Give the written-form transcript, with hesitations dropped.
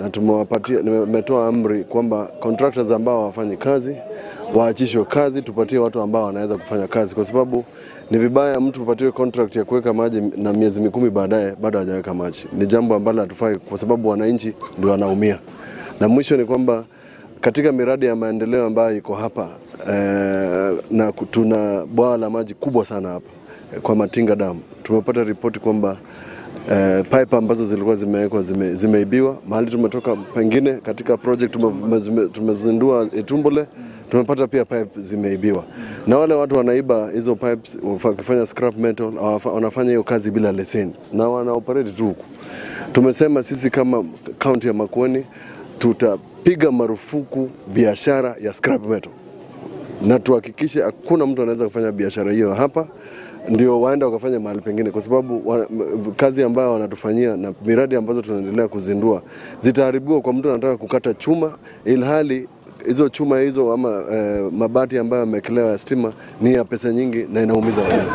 Na tumewapatia, nimetoa amri kwamba contractors ambao hawafanyi kazi waachishwe kazi, tupatie watu ambao wanaweza kufanya kazi, kwa sababu ni vibaya mtu upatiwe contract ya kuweka maji na miezi 10 baadaye bado hajaweka maji. Ni jambo ambalo hatufai, kwa sababu wananchi ndio wanaumia. Na mwisho ni kwamba katika miradi ya maendeleo ambayo iko hapa na tuna bwawa la maji kubwa sana hapa kwa Matinga Dam, tumepata ripoti kwamba pipe ambazo zilikuwa zimewekwa zimeibiwa. Mahali tumetoka pengine katika project tumezindua Itumbule, tumepata pia pipe zimeibiwa, na wale watu wanaiba hizo pipes wakifanya scrap metal, wanafanya hiyo kazi bila leseni na wana operate tu huku. Tumesema sisi kama kaunti ya Makueni tutapiga marufuku biashara ya scrap metal na tuhakikishe hakuna mtu anaweza kufanya biashara hiyo hapa, ndio waenda wakafanya mahali pengine, kwa sababu kazi ambayo wanatufanyia na miradi ambazo tunaendelea kuzindua zitaharibiwa kwa mtu anataka kukata chuma, ilhali hizo chuma hizo ama mabati ambayo yamewekelewa ya stima ni ya pesa nyingi na inaumiza wananchi.